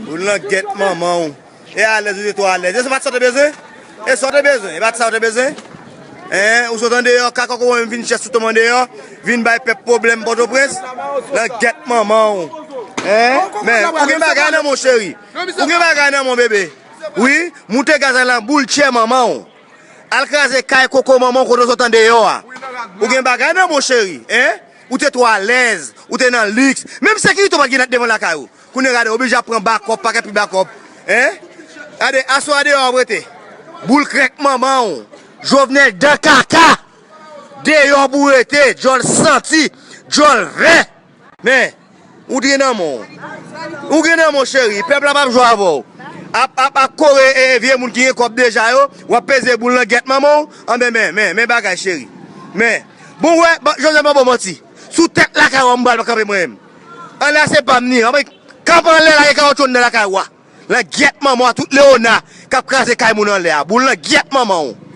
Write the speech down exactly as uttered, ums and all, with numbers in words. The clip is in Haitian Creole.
Ou langyèt manman w. E alèz ou te twò alèz. E se pa t sa w te bezwen? E sa w te bezwen? E pa t sa w te bezwen? Hein? Ou sot andeyò, kaka kòkò menm vin chèch sou tonm andeyò, vin bay pèp pwoblèm Pòtoprens. Langyèt manman w. Hein? Men, ou gen bagay nan men w cheri. Ou gen bagay nan men w bebe. Wi, moute gaz la nan boul tchè manman w. Al kraze kay koko manman w kote w sot andeyò a. Ou gen bagay nan men w cheri. Hein? Ou te twò alèz, ou te nan liks. Menm sekirite w pa t gen nan devan lakay ou. Kounye a gade, oblije ap pran bakòp, pakèt pi bakòp. Hein? Gade, aswè a deyò w ap rete. Boul krèk manman w. Jovenel dan kaka. Deyò pou w rete, djòl santi, djòl vè. Men, ou gen nan men w. Ou gen nan men w cheri, pèp la p ap jwe avè w. Ap, ap, ap kore e, e vye moun ki gen kòb deja yo, w ap peze boul langyèt manman w. Anben, men, men, men bagay cheri. Men, bon, wè, ba- Joseph, mwen ba w manti. Sou tèt lakay ou a m pral kanpe mwen menm. Anlè a se pa m ni. Anben, kanpe anlè la, gen kawotchou anndan lakay ou a. Langyèt manman w a tout Leona k ap kraze kay moun anlè a. Boul langyèt manman w.